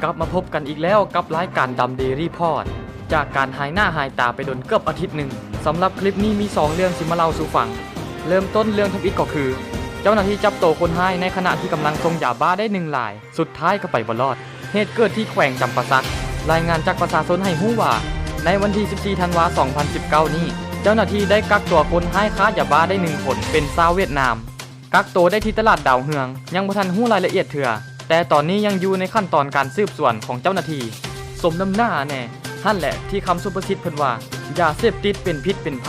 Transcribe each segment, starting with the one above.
ກັບມາພົບກັນອີກແລ້ວກັບລາຍການດຳເດລີພອດ ຈາກການຫາຍໜ້າຫາຍຕາໄປດົນເກືອບອາທິດໜຶ່ງ. ສຳລັບຄລິບນີ້ມີສອງເລື່ອງຊິມາເລົ່າສູ່ຟັງ. ເລີ່ມຕົ້ນເລື່ອງທຳອິດກໍຄື ເຈົ້າໜ້າທີ່ຈັບໂຕຄົນຮ້າຍໃນຂະນະທີ່ກຳລັງສົ່ງຢາບ້າໄດ້ໜຶ່ງລາຍ ສຸດທ້າຍກໍໄປບໍ່ລອດ. ເຫດເກີດທີ່ແຂວງຈຳປາສັກ. ລາຍງານຈາກປະຊາຊົນໃຫ້ຮູ້ວ່າ ໃນວັນທີສິບສີ່ທັນວາສອງພັນສິບເກົ້ານີ້ ເຈົ້າໜ້າທີ່ໄດ້ກັກຕົວຄົນຮ້າຍຄ້າຢາບ້າໄດ້ໜຶ່ງຄົນ ເປັນຊາວຫວຽດນາມ. ກັກໂຕໄດ້ທີ່ຕະຫຼາດດາວເຮືອງ ຍັງບໍ່ທັນຮູ້ລາຍລະອຽດເທື່ອ ແຕ່ຕອນນີ້ຍັງຢູ່ໃນຂັ້ນຕອນການສືບສວນຂອງເຈົ້າໜ້າທີ່. ສົມນ້ຳໜ້າແນ່. ຫັ້ນແຫຼະທີ່ຄຳສຸພາສິດເພິ່ນວ່າ ຢາເສບຕິດເປັນພິດເປັນໄພ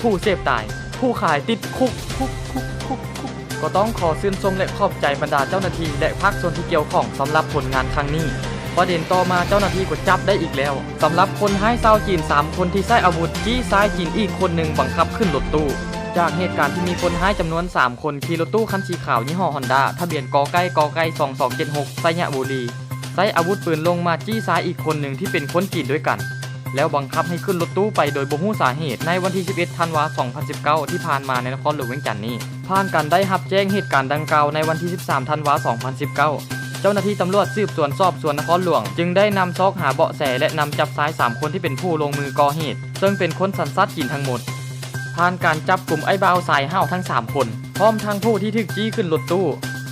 ຜູ້ເສບຕາຍ ຜູ້ຂາຍຕິດຄຸກ ຄຸກ ຄຸກ ຄຸກ ຄຸກ. ກໍຕ້ອງຂໍຊື່ນຊົມ ແລະ ຂອບໃຈບັນດາເຈົ້າໜ້າທີ່ ແລະ ພາກສ່ວນທີ່ກ່ຽວຂ້ອງສຳລັບຜົນງານຄັ້ງນີ້. ປະເດັນຕໍ່ມາເຈົ້າໜ້າທີ່ກໍຈັບໄດ້ອີກແລ້ວ ສຳລັບຄົນຮ້າຍຊາວຈີນສາມຄົນທີ່ໃຊ້ອາວຸດ ຈີ້ຊາຍຈີນອີກຄົນໜຶ່ງບັງຄັບຂຶ້ນລົດຕູ້. ຈາກເຫດການທີ່ມີຄົນຮ້າຍຈຳນວນສາມຄົນຂີ່ລົດຕູ້ຄັນສີຂາວຍີ່ຫໍ້ຮອນດ້າ ທະບຽນ ກໄກ່ ກໄກ່ ສອງສອງເຈັດຫົກ ໄຊຍະບູລີ ໃຊ້ອາວຸດປືນລົງມາຈີ້ຊາຍອີກຄົນໜຶ່ງທີ່ເປັນຄົນຈີນດ້ວຍກັນ ແລ້ວບັງຄັບໃຫ້ຂຶ້ນລົດຕູ້ໄປໂດຍບໍ່ຮູ້ສາເຫດ ໃນວັນທີສິບເອັດທັນວາສອງພັນສິບເກົ້າທີ່ຜ່ານມາໃນນະຄອນຫຼວງວຽງຈັນນີ້. ຜ່ານການໄດ້ຮັບແຈ້ງເຫດການດັ່ງກ່າວໃນວັນທີສິບສາມທັນວາສອງພັນສິບເກົ້າ ເຈົ້າໜ້າທີ່ຕຳຫຼວດສືບສວນສອບສວນນະຄອນຫຼວງ ຈຶ່ງໄດ້ນຳຊອກຫາເບາະແສ ແລະ ນຳຈັບຊາຍສາມຄົນທີ່ເປັນຜູ້ລົງມືກໍ່ເຫດ ເຊິ່ງເປັນຄົນສັນຊາດຈີນທັງໝົດ. ຜ່ານການຈັບກຸມອ້າຍບ່າວຊາຍຫ້າວທັງສາມຄົນ ພ້ອມທັງຜູ້ທີ່ຖືກຈີ້ຂຶ້ນລົດຕູ້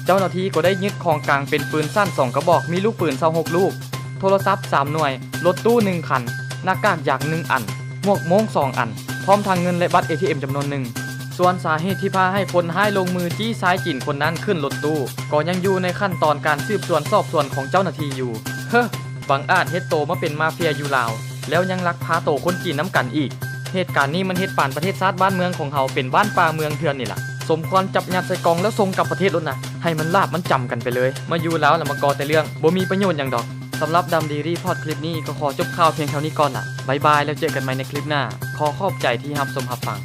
ເຈົ້າໜ້າທີ່ກໍໄດ້ຍຶດຂອງກາງເປັນປືນສັ້ນສອງກະບອກ ມີລູກປືນຊາວຫົກລູກ, ໂທລະສັບສາມໜ່ວຍ, ລົດຕູ້ໜຶ່ງຄັນ, ໜ້າກາກຢາງໜຶ່ງອັນ, ໝວກໂມ່ງສອງອັນ, ພ້ອມທັງເງິນ ແລະ ບັດເອທີເອັມຈຳນວນໜຶ່ງ. ສ່ວນສາເຫດທີ່ພາໃຫ້ຄົນຮ້າຍລົງມືຈີ້ຊາຍຈີນຄົນນັ້ນຂຶ້ນລົດຕູ້ ກໍຍັງຢູ່ໃນຂັ້ນຕອນການສືບສວນສອບສວນຂອງເຈົ້າໜ້າທີ່ຢູ່. ເຮີ ບັງອາດເຮັດໂຕມາເປັນມາເຟຍຢູ່ລາວ ແລ້ວຍັງລັກພາໂຕຄົນຈີນນຳກັນອີກ. ເຫດການນີ້ມັນເຮັດປານປະເທດຊາດບ້ານເມືອງຂອງເຮົາເປັນບ້ານປ່າເມືອງເຖື່ອນນີ້ລະ. ສົມຄວນຈັບຍັດໃສ່ກ່ອງແລ້ວສົ່ງກັບປະເທດໂລດນະ ໃຫ້ມັນລາບມັນຈຳກັນໄປເລີຍ. ມາຢູ່ລາວແລ້ວມາກໍ່ແຕ່ເລື່ອງ ບໍ່ມີປະໂຫຍດຫຍັງດອກ. ສຳລັບດຳເດລີພອດຄລິບນີ້ກໍຂໍຈົບຂ່າວພຽງເທົ່ານີ້ກ່ອນລະ. ບາຍບາຍ ແລ້ວເຈີກັນໃໝ່ໃນຄລິບໜ້າ. ຂໍຂອບໃຈທີ່ຮັບຊົມຮັບຟັງ.